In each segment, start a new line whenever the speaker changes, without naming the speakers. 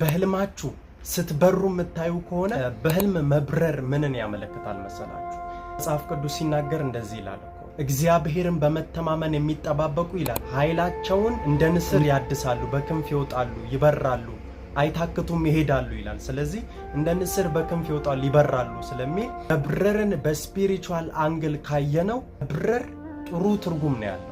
በህልማችሁ ስትበሩ የምታዩ ከሆነ፣ በህልም መብረር ምንን ያመለክታል መሰላችሁ? መጽሐፍ ቅዱስ ሲናገር እንደዚህ ይላል እኮ፣ እግዚአብሔርን በመተማመን የሚጠባበቁ ይላል፣ ኃይላቸውን እንደ ንስር ያድሳሉ፣ በክንፍ ይወጣሉ፣ ይበራሉ፣ አይታክቱም፣ ይሄዳሉ ይላል። ስለዚህ እንደ ንስር በክንፍ ይወጣሉ፣ ይበራሉ ስለሚል መብረርን በ spiritual angle ካየነው መብረር ጥሩ ትርጉም ነው ያለው።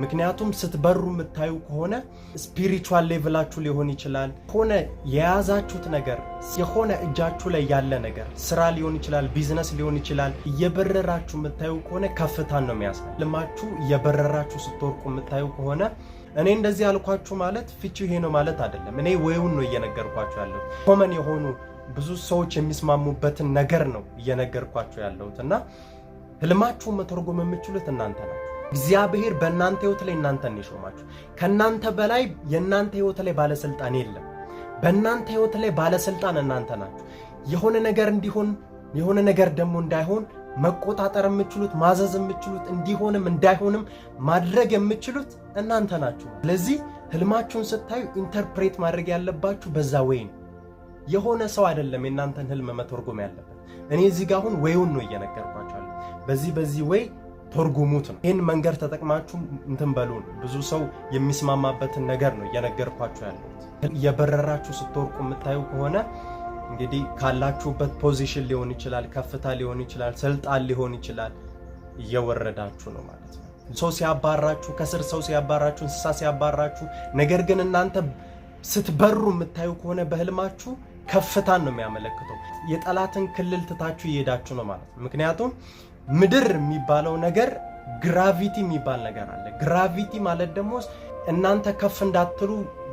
ምክንያቱም ስትበሩ የምታዩ ከሆነ spiritual level ኣችሁ ሊሆን ይችላል። ሆነ የያዛችሁት ነገር፣ የሆነ እጃችሁ ላይ ያለ ነገር፣ ስራ ሊሆን ይችላል፣ ቢዝነስ ሊሆን ይችላል። እየበረራችሁ የምታዩ ከሆነ ከፍታን ነው የሚያሳይ። ህልማችሁ እየበረራችሁ ስትወርቁ የምታዩ ከሆነ፣ እኔ እንደዚህ ያልኳችሁ ማለት ፍቺው ይሄ ነው ማለት አይደለም። እኔ way ኡን ነው እየነገርኳችሁ ያለሁት። Common የሆኑ ብዙ ሰዎች የሚስማሙበትን ነገር ነው እየነገርኳችሁ ያለሁት እና ህልማችሁን መተርጎም የምትችሉት እናንተ ናችሁ። እግዚአብሔር በእናንተ ህይወት ላይ እናንተን ነው የሾማችሁ። ከእናንተ በላይ የእናንተ ህይወት ላይ ባለስልጣን የለም። በእናንተ ህይወት ላይ ባለስልጣን እናንተ ናችሁ። የሆነ ነገር እንዲሆን፣ የሆነ ነገር ደግሞ እንዳይሆን መቆጣጠር የምትችሉት፣ ማዘዝ የምትችሉት፣ እንዲሆንም እንዳይሆንም ማድረግ የምትችሉት እናንተ ናችሁ። ስለዚህ ህልማችሁን ስታዩ interpret ማድረግ ያለባችሁ በዛ way ነው። የሆነ ሰው አይደለም የእናንተን ህልም መተርጎም ያለበት። እኔ እዚህ ጋር አሁን way ኡን ነው እየነገርኳችሁ። በዚህ በዚህ way ተርጉሙት ነው። ይህን መንገድ ተጠቅማችሁ እንትን በሉ ነው። ብዙ ሰው የሚስማማበትን ነገር ነው እየነገርኳችሁ ያለሁት። እየበረራችሁ ስትወርቁ የምታዩ ከሆነ እንግዲህ ካላችሁበት position ሊሆን ይችላል፣ ከፍታ ሊሆን ይችላል፣ ስልጣን ሊሆን ይችላል፣ እየወረዳችሁ ነው ማለት ነው። ሰው ሲያባራችሁ፣ ከስር ሰው ሲያባራችሁ፣ እንስሳ ሲያባራችሁ፣ ነገር ግን እናንተ ስትበሩ የምታዩ ከሆነ በህልማችሁ ከፍታን ነው የሚያመለክተው። የጠላትን ክልል ትታችሁ እየሄዳችሁ ነው ማለት ነው። ምክንያቱም ምድር የሚባለው ነገር gravity የሚባል ነገር አለ። Gravity ማለት ደግሞ እናንተ ከፍ እንዳትሉ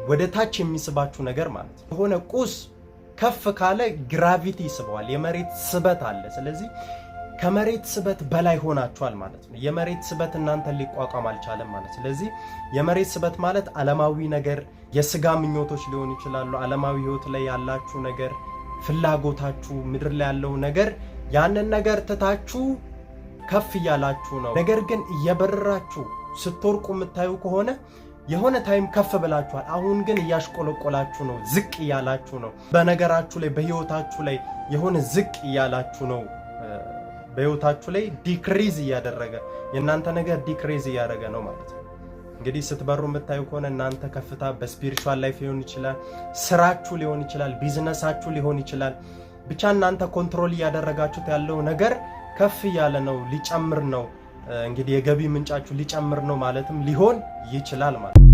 ወደ ታች የሚስባችሁ ነገር ማለት ነው። የሆነ ቁስ ከፍ ካለ gravity ይስበዋል። የመሬት ስበት አለ። ስለዚህ ከመሬት ስበት በላይ ሆናችኋል ማለት ነው። የመሬት ስበት እናንተን ሊቋቋም አልቻለም ማለት። ስለዚህ የመሬት ስበት ማለት ዓለማዊ ነገር፣ የስጋ ምኞቶች ሊሆኑ ይችላሉ። ዓለማዊ ሕይወት ላይ ያላችሁ ነገር፣ ፍላጎታችሁ፣ ምድር ላይ ያለው ነገር፣ ያንን ነገር ትታችሁ ከፍ እያላችሁ ነው። ነገር ግን እየበረራችሁ ስትወርቁ የምታዩ ከሆነ የሆነ time ከፍ ብላችኋል። አሁን ግን እያሽቆለቆላችሁ ነው፣ ዝቅ እያላችሁ ነው። በነገራችሁ ላይ፣ በህይወታችሁ ላይ የሆነ ዝቅ እያላችሁ ነው። በህይወታችሁ ላይ decrease እያደረገ፣ የእናንተ ነገር decrease እያደረገ ነው ማለት ነው። እንግዲህ ስትበሩ የምታዩ ከሆነ እናንተ ከፍታ በ spiritual life ሊሆን ይችላል፣ ስራችሁ ሊሆን ይችላል፣ ቢዝነሳችሁ ሊሆን ይችላል። ብቻ እናንተ control እያደረጋችሁት ያለው ነገር ከፍ እያለ ነው፣ ሊጨምር ነው። እንግዲህ የገቢ ምንጫችሁ ሊጨምር ነው ማለትም ሊሆን ይችላል ማለት ነው።